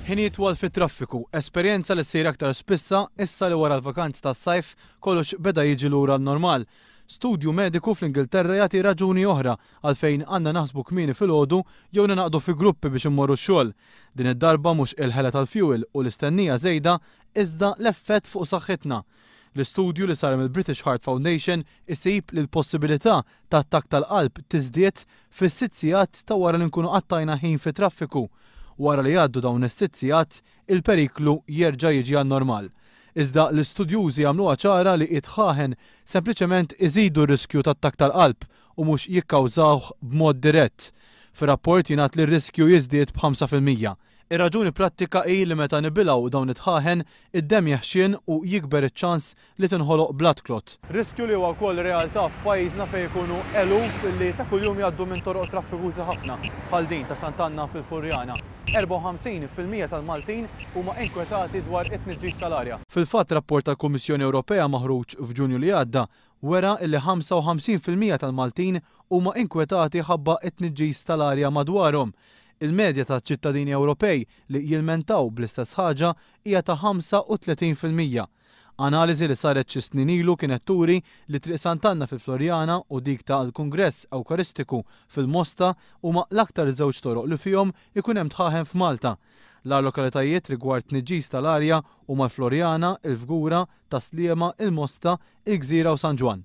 Ħinijiet twal fit-traffiku, esperjenza li ssir aktar spissa issa li wara l-vakanzi tas-sajf kollox beda jiġi lura għan-normal. Studju mediku fl-Ingilterra jagħti raġuni oħra għalfejn għandna naħsbu kmieni filgħodu jew ningħaqdu fi gruppi biex immorru x-xogħol. Din id-darba mhux il-ħela tal-fjuwil u l-istennija żejda iżda l-effett fuq saħħitna. L-istudju li sar mill-British Heart Foundation isib li l-possibilità ta' attakk tal-qalb tiżdied fis-sitt sigħat ta' wara li nkunu qattajna ħin fit-traffiku. Wara li jgħaddu dawn is-sitt sigħat, il-periklu jerġa' jiġi għan-normal. Iżda l-istudjużi għamluha ċara li d-dħaħen sempliċement iżidu r-riskju ta' attakk tal-qalb u mhux jikkawżawh b'mod dirett. Fir-rapport jingħad li r-riskju jiżdied b'5%. Ir-raġuni prattika hi li meta nibilgħu dawn id-dħaħen, id-demm jeħxien u jikber iċ-ċans li tinħoloq blood clot. Riskju li huwa wkoll realtà f'pajjiżna fejn ikunu eluf li ta' kuljum jgħaddu minn toroq traffikużi ħafna bħal din ta' Sant'Anna fil-Furjana. 54% tal-Maltin huma inkwetati dwar it-tniġġis tal-arja. Fil-fatt rapport tal-Kummissjoni Ewropea maħruġ f'Ġunju li għadda wera illi 55% tal-Maltin huma inkwetati ħabba t-tniġġis tal-arja madwarhom. Il-medja ta' ċittadini Ewropej li jilmentaw bl-istess ħaġa hija ta' 35%. Analiżi li saret xi snin ilu kienet turi li Triq Sant'Anna fil-Floriana u dik tal-Kungress Ewkaristiku fil-Mosta huma l-aktar żewġ toroq li fihom ikun hemm dħaħen f'Malta. L-agħar lokalitajiet rigward tniġġis tal-arja huma l-Floriana, il-Fgura, Tas-Sliema, il-Mosta, il-Gżira u San Ġwann.